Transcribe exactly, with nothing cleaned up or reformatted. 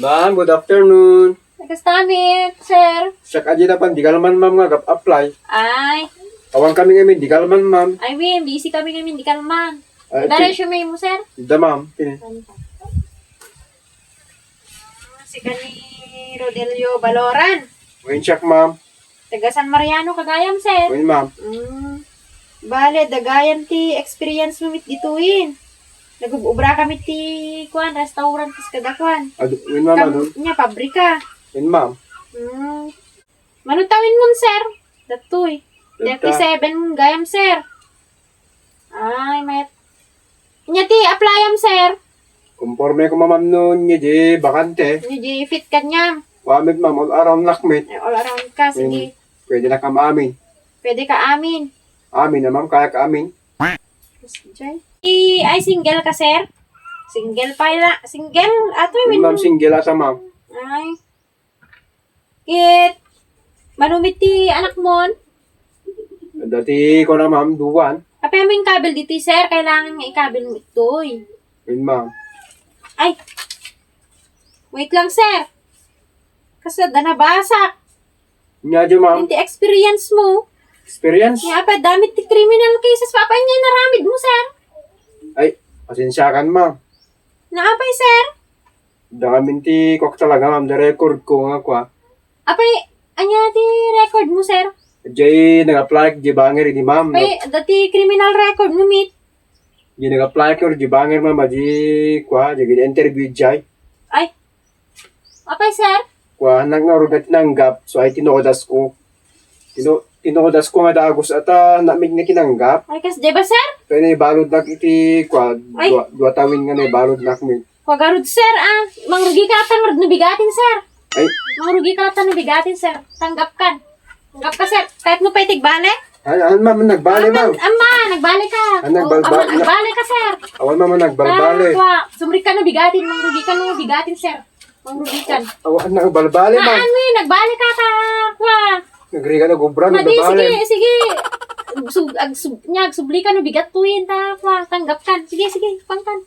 Ma'am, good afternoon. Kasta met, sir? Siak a di napan di kalman, ma'am, nga ag-apply. Ay. Awan kami ngamin di kalman, ma'am. Ay, wen, busy kami ngamin di kalman. Ay, da ti- resume mo, sir? Da, ma'am. Pini. Ah, sika ni Rodelio Baloran. Wen, siak, ma'am. Taga San Mariano ka gayam, sir? Wen, ma'am. Mm. Bale, adda gayam ti experience mo met ditoyen. Nagub-ubra ka met ti, kuan, restaurant kas kada kuan. Adu-, wen, ma'am, kam-, adu-, nya, pabrika. Wen, ma'am. Mm. Mano tawin mo, sir? Datoy. Ita. Thirty-seven gayam, sir. Ay, met. Nya ti apply-am, sir? Konforme ko, ma'am, no, nya di bakante. Nya di fit kaniam. Wa met, ma'am, all around nak met. Ay, all around ka, sige. Pwede na ka maamin. Pwede ka amin. Amin na, ma'am, kaya ka amin. Yes, Jay. I, ay, single ka, sir? Single pa la. Single? Ato, ma'am, single ata, ma'am. Ay. Ket, mano met ti anakmon? Dati ko na, ma'am, duan. Apay mo inkabil ditoy, sir? Kailangan nga ikabil mo itoy. Wen, ma'am. Ay! Wait lang, sir. Kasla da nabasak. Nya, di, ma'am. Iti experience mo. Experience? Nya, apay, dami ti criminal cases. Apay nga inaramid mo, sir? Ay, pasensiakan, ma'am. Naapay, sir? Adda ngamin ti kuak talaga, ma'am, da record ko nga kua. Apay, ania ti record mo, sir? Jay, nag-apply di banger idi, ma'am. Apay, adda ti criminal record mo, met. Jay, nag-apply ko di banger, ma'am, di kua, di interview, jay. Ay. Apay, sir? Kua, nang nga tinanggap, so ay tinodas ko. Tino-, tinodas ko nga dagus ata, namit nga tinanggap. Ay, kas, di ba, sir? Kaya naibalod nak iti, kua, Ay. dua, dua tawin nga naibalod nak mi. Kua garud, sir, ah. Mangrugi ka ata no bigatin, sir. Ay. Mangrugi ka ata no bigatin, sir. Tanggap kan. Tanggap ka, sir. Kahit mo pa itig bale. Ay, ay, ma'am, nagbale, ma'am. Ama, nagbale ka. Ah, nagbalba-, Oh, ama, na- nagbale ka, sir. Awan, ma'am, nagbalbale. Ah, kua. Sumrik ka no bigatin, mangrugi ka no bigatin, sir. Mangrugi ka. Awan, nagbalbale, ma'am. Haan, wi, nagbale ka, ka, kua. Nagriga na gubra, Adi, nagbale. Sige, sige. Sub-, ag-, sub-, nya, agsubli ka no bigat tuwin, ta, kua, tanggap kan. Sige, sige, pangkan.